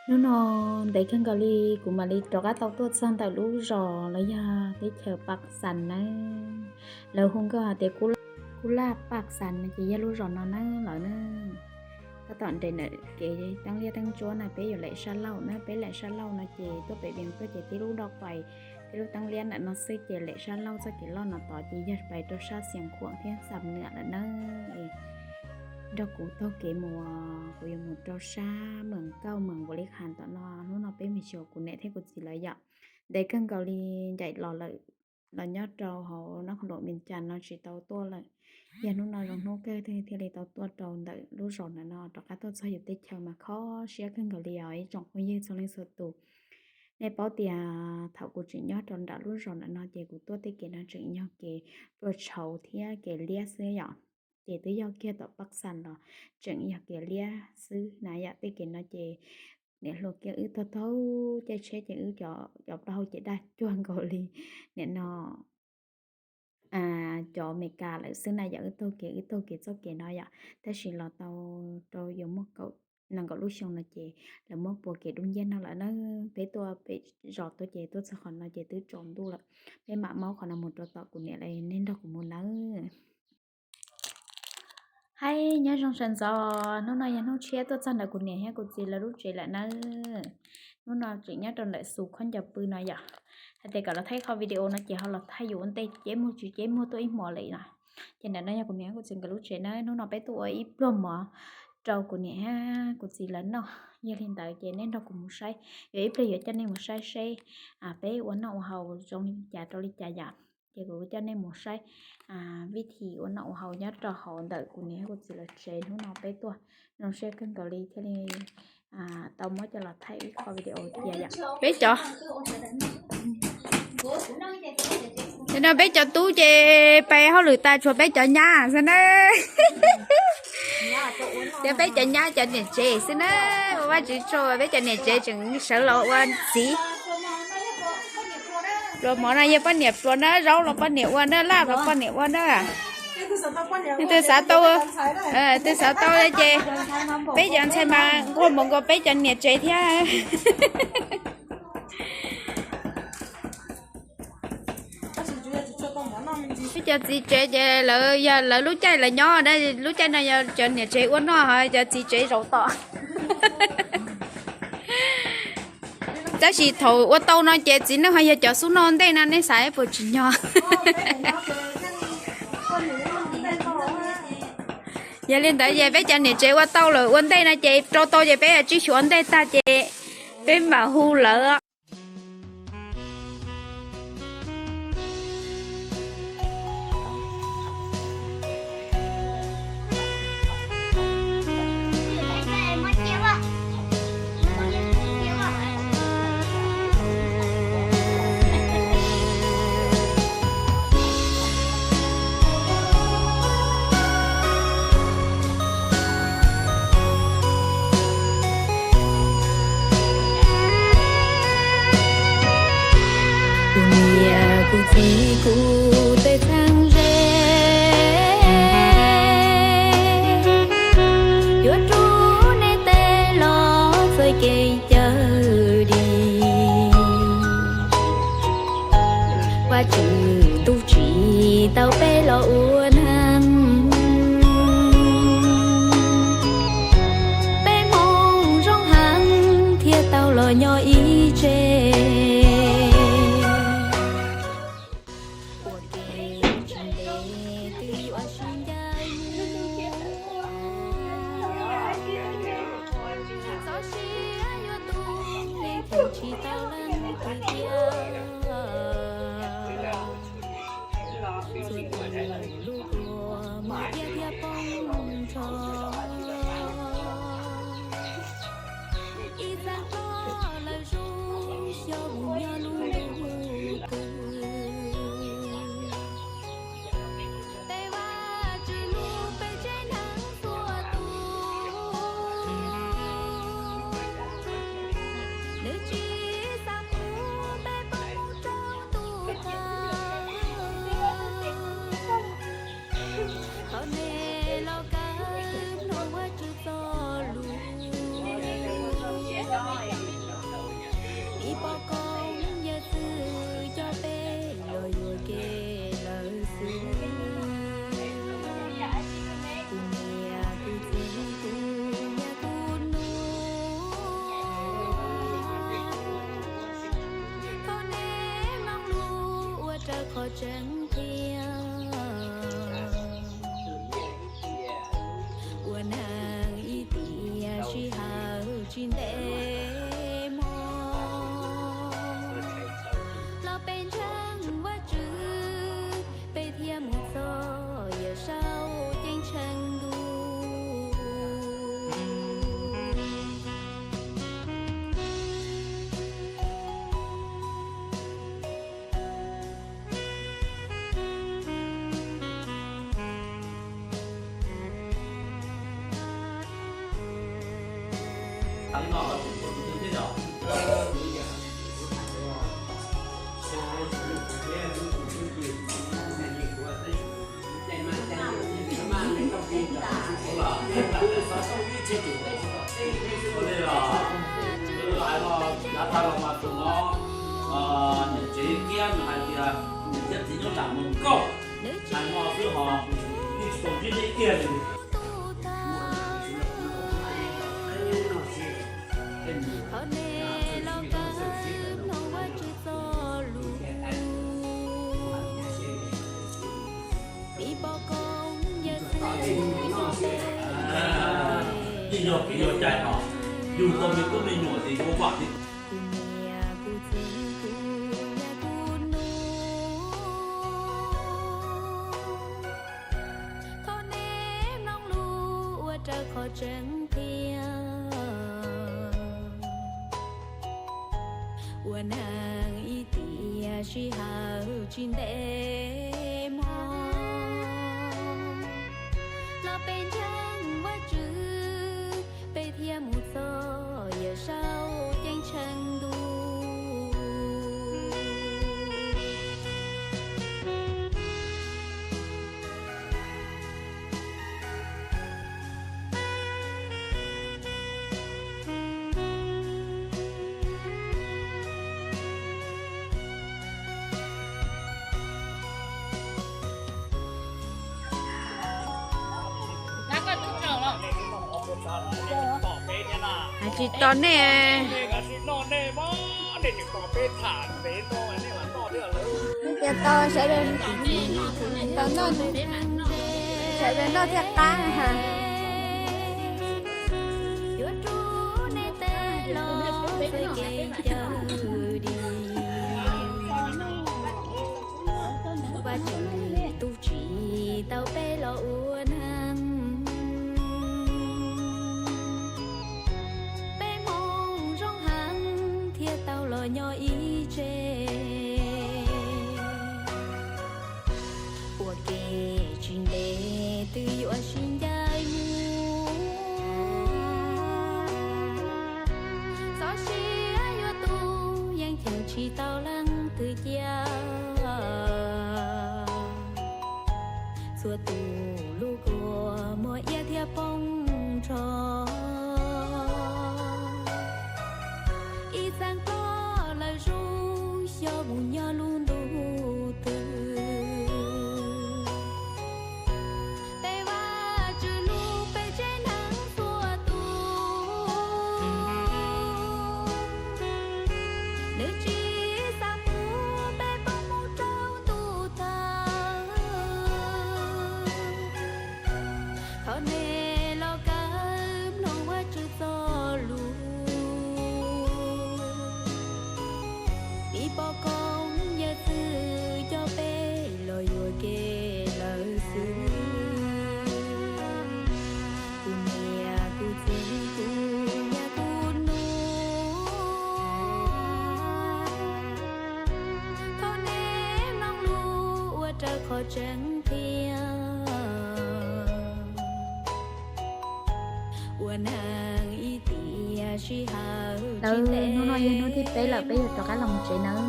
Hnub no ntev kawg nkaus li kuv mam li rov qab tau tuaj txog ntawm lub zos los yog teb chaws Paj Xas nawb. Lawv hu nkauj hais tias Kub Laj Paj Xas no ces yog lub zos no nawb lawv na. Tab tom nres ntawm kev teeb liab teeb ntsuab na, peb yuav lem sab laug na, peb lem sab laug no ces tuaj pem Vias tuaj ces tib lub doj pais, tib lub teeb liab ntawm no xwb ces lem sab laug txoj kev loj no tod ces yog pais rau sab Xias Khuam thiab Xam Nuam lawm nawb. Nrog kuv taug kev mus, kuv yuav mus rau sab Meem Kauj Meem Npaum Li Khas tom no. Hnub no peb mus xyuas kuv niam thiab kuv txiv lawv yom. Ntev kawg nkaus li ncaim los lawm, los nyob rau hauv Naj Khoos Luam Vias Cas no tsis tau tuaj lawm. Yog hnub no zoo hnub kawg thiaj li tau tuaj rau ntawm lub zos ntawm no, rov qab tuaj txog yus teb chaws mas kho siab kawg nkaus li os ib tsoom phooj ywg txhua leej txhua tus. Nej paub tias thaum kuv tseem nyob rau nram lub zos ntawm no ces kuv tuaj tej kev no tseem yog kev plua tshauv thiab kev liab xwb yom. Ces twb yog kiag tom Paj Xas los tseem yog kev liab xwb na yom. Tej kev no ces niam hluas kiag wb taug taug caij tsheb ces wb cov plaub hau ces daj cuag nkaus li nim no cov Amelikas lawm xwb na yom. Wb taug kev, wb taug kev txoj kev no yom. Tab sis los tau rau yuav muaj kaum nees nkaum lub xyoo no ces lawv muab pua kev dub nciab no lawm na. Peb tuaj pem zos tuaj ces tuaj txog qhov no ces twb tsaus ntuj lawm. Peb mam maub qhov no mus rau tom kuv niam lawv, nej nrog kuv mus nawb. Haib, nyob zoo sawv ntxov, hnub no yog hnub tshiab tuaj txog ntawm kuv niam thiab kuv txiv lawv lub tsev lawm nawb. Hnub no tseem nyob rau ntawm xus khaub ncaws pw no yom. Hais tias kom los thaij qhov video no ces ho los thaij yus ua ntej, ceb muag tsis ceb muag tuaj ib hmos lawm no. Ces ntawm no yog kuv niam thiab kuv txiv nkawd lub tsev nawb. Hnub no peb tuaj ua ib pluag mov rau kuv niam thiab kuv txiv lawv noj. Yog li ntawd ces nej nrog kuv mus saib, yuav ib pliag yuav coj nej mus saib seb peb ua noj ua haus zoo li cas rau li cas yom. Ces kuv coj nej mus saib vib thi ua noj ua haus nyob rau hauv ntawm kuv niam thiab kuv txiv lawv tsev. Hnub no peb tuaj zoo siab kawg nkaus li thiaj li tau muab coj los thaij ib qho video cia yom. Peb cov, no peb cov tub ces pais hauj lwm tas tshuav peb cov nyab xwb na. Yog peb cov nyab cov niam tsev xwb na. Ua Vajtswv tsaug peb cov niam tsev tseem sawv los ua txiv. Pluas mov no yog poj niam pluas na, zaub los poj niam ua na, laj los poj niam ua na. Twg xav tau, twg xav tau ces peb cov ntxhais mas nquag npaum nkaus peb cov niam tsev thiab. Peb cov txiv tsev ces lawv yog lawv lub caij lawv nyob na, lub caij no yog cov niam tsev ua noj, cov txiv tsev zaum tom. Tab sis thaum ua tau no ces txiv neej ho yog cov xub noj ua ntej no, nej xav puas tsim nyog? Yog li ntawd ces peb cov niam tsev ua tau lawm ua ntej no ces rau tau ces peb tsib xyuas ua ntej tag ces peb mam hu lawv. Kuv niam kuv txiv kuv tej txheeb ze, yuav rub nej tej los txoj kev cawm dim. Vajtswv tus tsim tau peb los ua neeg, peb hmoov zoo heev thiaj tau los nyob ib tse. Ua ke tsis ntev twb yuav sib ncaim mus, txoj sia yuav tu, tsis tau leej twg thiab. Txhua tus lub kua muag thiab poob nrho, ib txhia hlub lawv zus xyov mus nyob lub ntuj twg. Tej Vajtswv hlub peb tsev neeg txhua tus, nws tsis xav pub peb poob rau ntuj tawg. Thov nej los kawm mloog Vajtswv txoj lus, tseeb tiag. Ua neeg ib tiam sij hawm tsis ntev hmo, los peb ntseeg Vajtswv, peb thiaj mus txog Yawmsaub ceeb tsheej ntuj. Hais no, dav tag los mas tus no, niam tsev Kiab nws hais tias niam thiab txiv nyob nram Moos Kauj, hais no xwb ho yeej tsis tau ntsib neb kiag li. Yeej yog kev yuav cai no, yug tau me tub me nyuam ces yuav vam thiab. Thov neb mloog lus ua raws qhov tseeb tiag. Ua neeg ib tiam sij hawm tsis ntev hmo, los peb ntseeg Vajtswv, peb thiaj mus txog Yawmsaub ceeb tsheej ntuj. Hais tsis tos nej. Tias tos sawv daws, tos noj, sawv daws noj thiaj qab. Vaj Tswv tus tsis tau peb los ua neeg, peb hmoov zoo heev thiaj tau los nyob ib tse. Ua ke tsis ntev twb yuav sib ncaim mus, txoj sia yuav tu yeej cheem tsis tau leej twg cia. Txhua tus lub kua muag iab thiab poob nrho, ib txheej ploj lawv zus xyov mus nyob lub ntuj twg. Tes Vajtswv lub peb tsev neeg txhua tus, nws tsis xav pub peb poob mus rau ntuj tawg. Thov nej los kawm mloog Vajtswv txoj lus, vim poj koob yawm txwv coj peb los yuam kev lawm xwb. Kuv niam kuv txiv kuv niam kuv nus, thov nej mloog lus ua raws qhov tseeb tiag. Ua neeg ib tiam sij hawm tsis ntev, hnub no yog hnub thib peb lawm peb yuav rov qab los mus tsev nawb.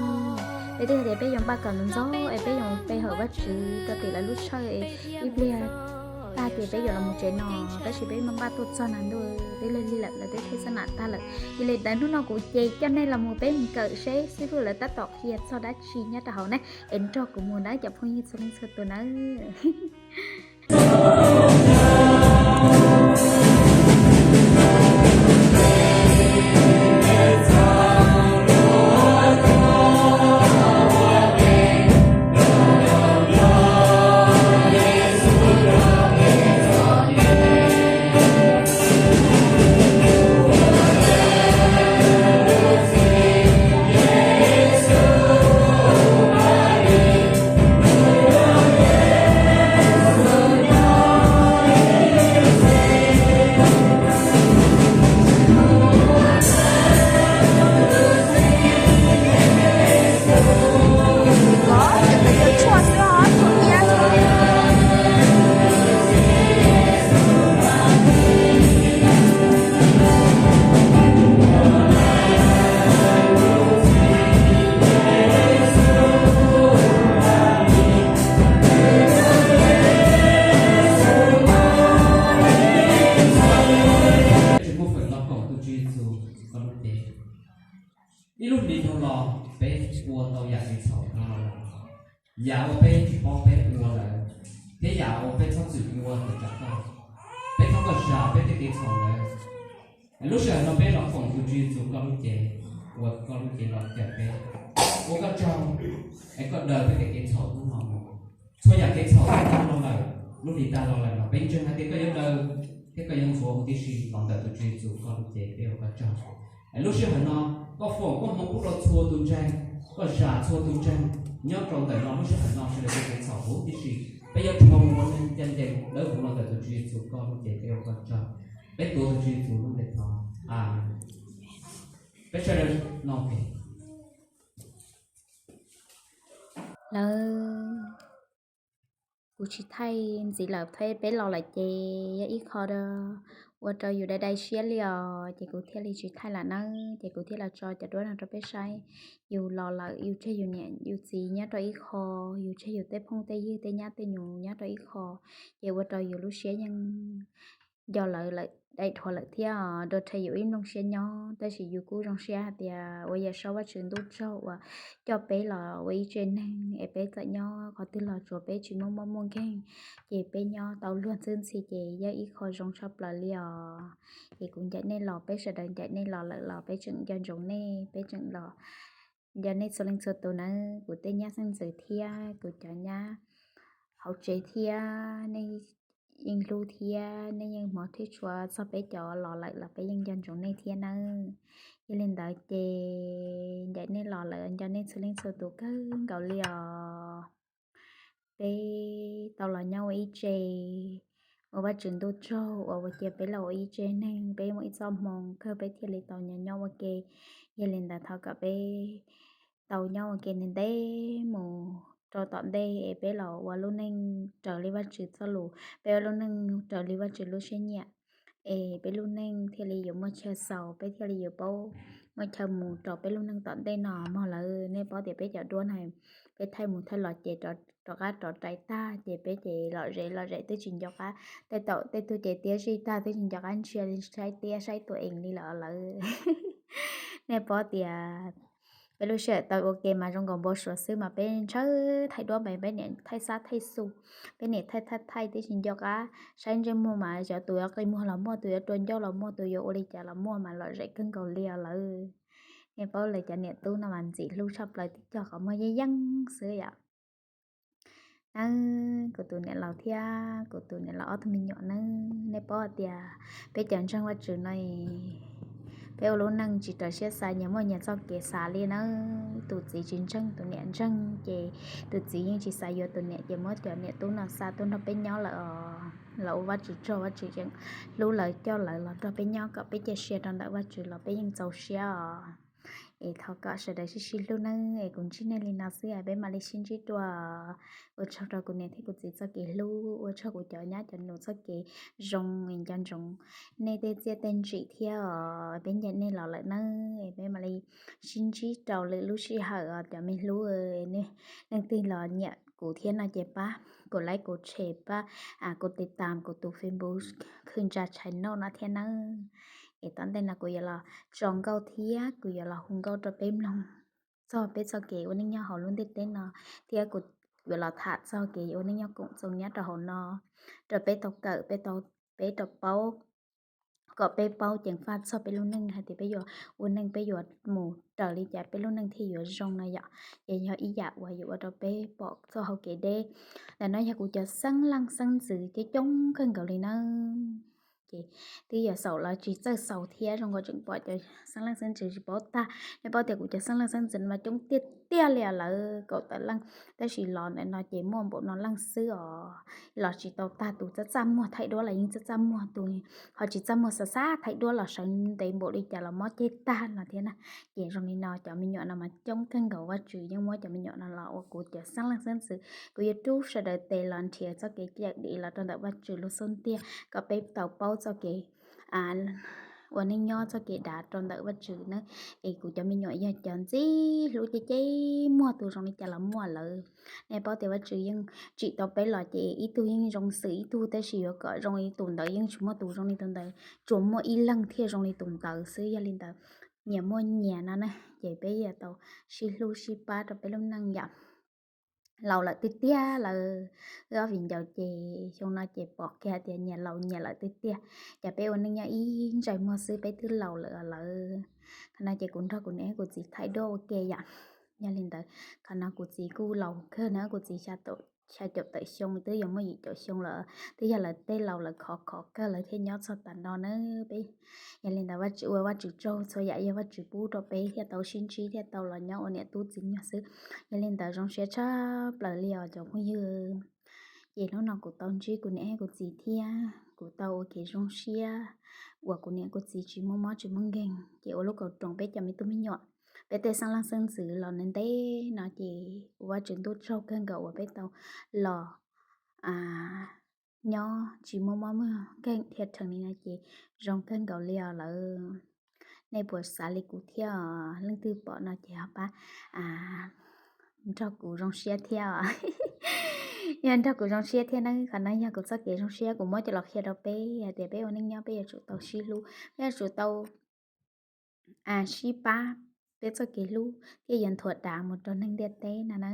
Peb twb hais tias peb yuav npaj kom ntxov ntxov es peb yuav pe hawm Vajtswv rau tim lawv lub sij hawm es ib pliag tag ces peb yuav los mus tsev no, tab sis peb npaj tuaj txog na ntuj twb lig lig lawm, lawv twb thej xab nam tag lawm. Yog li ntawd hnub no kuv ces coj nej los mus peb mus kawm seb xib fwb lawv tab tom qhia txog dab tsi nyob rau hauv na, es nrog kuv mus nawb cov phooj ywg txhua leej txhua tus nawb. Tswv Yexus koj lub cev. Ib lub hli dhau los peb ua tau yam kev txhaum no los, yam uas peb tsis paub peb ua lawm, thiab yam uas peb txhob txwm ua tawm tsam koj. Peb thov koj zam peb tej kev txhaum ntawd. Lub sij hawm no peb los foom tus Tswv Yexus koj lub cev, ua koj lub cev los cawm peb. Ua koj tsaug, es koj daws peb tej kev txhaum hnub no mus. Txhua yam kev txhaum tag los lawm, lub hli tag los lawm no peb ntseeg hais tias koj yuav daws thiab koj yuav ntxuav huv tib si los ntawm tus Tswv Yexus koj lub cev, peb ua koj tsaug. Es lub sij hawm no koj foom koj hmoov pub rau txhua tus ntseeg, koj zam txhua tus ntseeg nyob rau ntawm no lub sij hawm no sawv daws tej kev txhaum huv tib si. Peb yuav rho mus ua neeg ncaj ncees dawb huv los ntawm tus Tswv Yexus koj lub cev, peb ua koj tsaug. Peb tuav tus Tswv Yexus lub npe thov, amees. Peb sawv daws no, lawv, kuv tsis thaij ntxiv lawm, thaum peb los lawm ces yog ib qho ua rau yus dai dai siab li os, ces kuv thiaj li tsis thaij lawm nawb, ces kuv thiaj los tso cov duab no rau peb saib. Yus los lawm yus tseg yus niam yus txiv nyob rau ib qho, yus tseg yus tej phooj tej ywg tej nyab tej nus nyob rau ib qho, ces ua rau yus lub siab yeej nco lawv lawm, daim dhuav lawm thiab, dua rhe yus ib nplooj siab nyob. Tab sis yus kuj zoo siab hais tias ua Yawm Saub Vajtswv ntuj tsaug uas coj peb los ua ib tse neeg es peb txawm nyob qhov twg los tsuav peb tsis muaj mob muaj nkeeg, ces peb nyob tau luag ntxwb ntxhi ces yog ib qho zoo tshaj plaws li os. Ces kuv ncaim nej los, peb sawv daws ncaim nej los lawm los peb tseem nco ntsoov nej, peb tseem los nco nej txhua leej txhua tus nawb, kuv tej nyab xeeb ntxwv thiab kuv cov nyab hauv tsev thiab nej yeej hlub thiab nej yeej hmov thiab tshua txog peb cov los lawm los peb yeej nco ntsoov nej thiab nawb. Yog li ntawd ces ncaim nej los lawm nco nej txhua leej txhua tus kawg nkaus li os. Peb tau los nyob ua ib tse, ua Vajtswv ntuj tsaug uas ua cia peb los ua ib tse neeg, peb muaj ib txoj hmoo kawg peb thiaj li tau nyob nyob ua ke. Yog li ntawd thov kom peb tau nyob ua ke ntev ntev mus rau tom ntej es peb los ua lub neej raws li Vajtswv txoj lus, peb ua lub neej raws li Vajtswv lub siab nyiam, es peb lub neej thiaj li yuav muaj chaw xaus, peb thiaj li yuav paub muaj chaw mus rau peb lub neej tom ntej no mog lawm. Nej paub tias peb cov duab no peb thaij mus thaij los ces rov qab rov rais tag ces peb ces lom zem lom zem twb tsis nco qab, tej taum tej tug ces tiab zij tag twb tsis nco qab ntsia li, saib tiab saib tus ees li lawm lawm. Nej paub tias peb lub sij hawm tau ua ke mas zoo nkaus npau suav xwb mas peb ntshaw thaij duab mas peb niam thaij xab thaij xu, peb niam thaij thaij thaij twb tsis nco qab saib ntsej muag mas cov tus yuav qi muag los muaj, tus yuav rua ncauj los muaj, tus yuav ua li cas los muaj mas lom zem kawg nkaus li os lawm. Nej paub lawv cov niam tub no mas ntxim hlub tshaj plaws, tib co qhov muag yeej yeej xwb yom. Nawb, kuv tus niam laus thiab kuv tus niam laus ob tug me nyuam nawb, nej paub hais tias peb cov ntseeg Vajtswv no peb ua lub neej tsis raws siab xav, nyias muaj nyias txoj kev xav li nawb. Tus txiv tsis ntseeg tus niam ntseeg ces tus txiv yeej tsis xav yuav tus niam ces muab cov niam tub no xa tuaj nrog peb nyob lawm os. Los ua Vajtswv tsaug, Vajtswv yeej hlub lawv coj lawv los nrog peb nyob kom peb cia siab rau ntawm Vajtswv los peb yeej txaus siab os. Es thov kom sawv daws sib sib hlub nawb, es kuv ntsib nej li no xwb es peb mam li sib ntsib dua. Ua tsaug rau kuv niam thiab kuv txiv txoj kev hlub, ua tsaug kuv cov nyab cov nus txoj kev zoo es nco ntsoov nej tej txiaj tej ntsim thiab os. Peb ncaim nej los lawm nawb, es peb mam li sib ntsib rau lwm lub sij hawm os cov me hlub. Nej leej twg los nyiam kuv thiab no ces pab kuv like, kuv share, pab kuv tiv tam kuv tus Facebook Khwj Ntsa channel no thiab nawb. Es tom ntej no kuv yuav los tso nkauj thiab kuv yuav los hu nkauj rau peb mloog txog peb txoj kev ua neej nyob hauv lub ntiaj teb no, thiab kuv yuav los tham txog kev ua neej nyob koom txoos nyob rau hauv no rau peb tau kawm, peb tau, peb tau paub, kom peb paub ceev faj txog peb lub neej hais tias peb yuav ua neej peb yuav mus raws li cas peb lub neej thiaj yuav zoo no yom. Ces yog ib yam uas yuav ua rau peb pom txoj hau kev deb. Ntawm no yog kuv cov xeeb leej xeeb ntxwv coob coob kawg nkaus li nawb. Ces twb yuav xaus los tsis txawj xaus thiab, zoo nkaus tseem pom cov xeeb leej xeeb ntxwv tsis paub tag. Nej paub tias kuv cov xeeb leej xeeb ntxwv mas coob tiag tiag li os, lawv kaum tawm leej, tab sis los ntawm no ces muaj npaum no leej xwb os. Los tsis tau tag, tus txaj txaj muag thaij duab los yeej txaj txaj muag, tus ho tsis txaj muag xav xav thaij duab los sawv ntev npaum li cas los mob ceg tag no thiab na. Ces zoo li no cov me nyuam no mas coob kawg nkaus, Vajtswv yeej muab cov me nyuam no los ua kuv cov xeeb leej xeeb ntxwv. Kuv yuav rub sawv daws tes los nrhiav txoj kev cawm dim los rau ntawm Vajtswv lub xub ntiag kom peb tau paub txoj kev ua neej nyob txoj kev dav rau ntawm Vajtswv na. Es kuv cov me nyuam yog cov ntxim hlub ces ces muaj tus zoo li cas los muaj lawm. Nej paub tias Vajtswv yeej tsim tau peb los ces ib tug yeej zoo xws ib tug, tab sis yuav kom zoo li tus ntawd yeej tsis muaj tus zoo li tus ntawd, tsuas muaj ib leeg thiaj zoo li tus ntawd xwb. Yog li ntawd, nyias muaj nyias no na, ces peb yuav tau sib hlub sib pab rau peb lub neej yom. Laus lawm tiag tiag lawm, wb ob viv ncaus ces xyoo no ces pom kiag tias nyias laus nyias lawm tiag tiag, ces peb ua neej nyob ib ntsais muag xwb peb twb laus lawm lawm. Qhov no ces kuv nrog kuv niam kuv txiv thaij duab ua ke yom. Yog li ntawd, qhov no kuv txiv kuj laus kawg na, kuv txiv xya caum tawm xyoo, twb yuav muaj yim caum xyoo lawm, twb yog lawv tej laus lawv khov khov kawg lawv thiaj nyob txog tav no na. Peb, yog li ntawd Vajtswv, ua Vajtswv tsaug txhua yam yog Vajtswv pub rau peb thiaj tau sib ntsib thiaj tau los nyob ua niam tub txiv nyuag xwb. Yog li ntawd zoo siab tshaj plaws li os cov phooj ywg. Ces hnub no kuv tau ntsib kuv niam kuv txiv thiab kuv tau ua kev zoo siab uas kuv niam kuv txiv tsis muaj mob tsis muaj nkeeg, ces ua lub kaus roos peb cov me tub me nyuam, peb tej xeeb leej xeeb ntxwv los ntev ntev no ces ua Vajtswv ntuj tsaug kawg nkaus uas peb tau los nyob tsis muaj mob muaj nkeeg thiab rhees li no ces zoo kawg nkaus li os lawm. Nej puas xav li kuv thiab os? Leej twg pom no ces ho pab nrog kuv zoo siab thiab os. Yog nrog kuv zoo siab thiab na, qhov no yog kuv txoj kev zoo siab kuv muab coj los qhia rau peb hais tias peb ua neej nyob peb yuav tsum tau sib hlub, peb yuav tsum tau sib pab, peb txoj kev hlub thiaj yuav nthuav dav mus rau neeg ntiaj teb no na.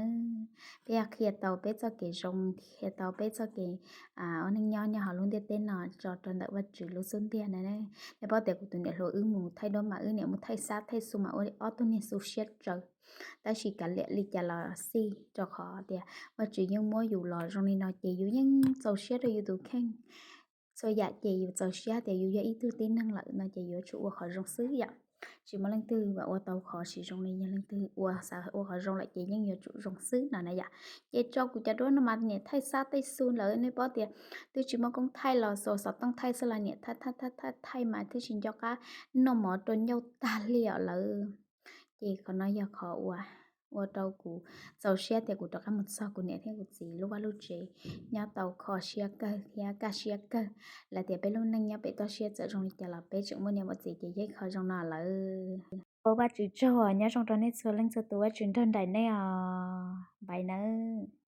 Peb yuav qhia tau peb txoj kev zoo, qhia tau peb txoj kev ua neej nyob nyob hauv lub ntiaj teb no tso rau ntawm Vajtswv lub xub ntiag na. Nej paub tias kuv tus niam hluas wb mus thaij duab mas wb niam mus thaij xab thaij xu mas ua ob tug niag xu siab tsawv, tab sis kav liam li cas los xij, rau qhov tias Vajtswv yeej muab yus los zoo li no ces yus yeej txaus siab rau yus tus kheej. Txhua yam ces yus txaus siab tias yus yog ib tug tib neeg lawm no ces yuav tsum ua qhov zoo xwb yom. Tsis muaj leej twg ua tau qhov tsis zoo li, yog leej twg ua xav ua qhov zoo lawm ces yeej yuav tsum zoo xwb no na yom. Ces tso kuv cov duab no mas niam thaij xab thaij xu lawm, nej paub tias twb tsis muaj koob thaij los xov tooj thaij xwb los niam thaij thaij thaij mas twb tsis nco qab noj mov rau ncauj tag li os lawm. Ces qhov no yog qhov uas ua rau kuv txaus siab tias kuv rov qab mus txog kuv niam thiab kuv txiv lub vaj lub tsev, nyob tau kho siab kawg thiab kaj siab kawg. Lawv tias peb lub neej nyob pem toj siab txawm zoo li cas los peb tseem muaj niam muaj txiv ces yog ib qho zoo no lawm. Ua Vajtswv tsaug, nyob zoo rau nej txhua leej txhua tus, Vajtswv nrog nraim nej os, npais nawb.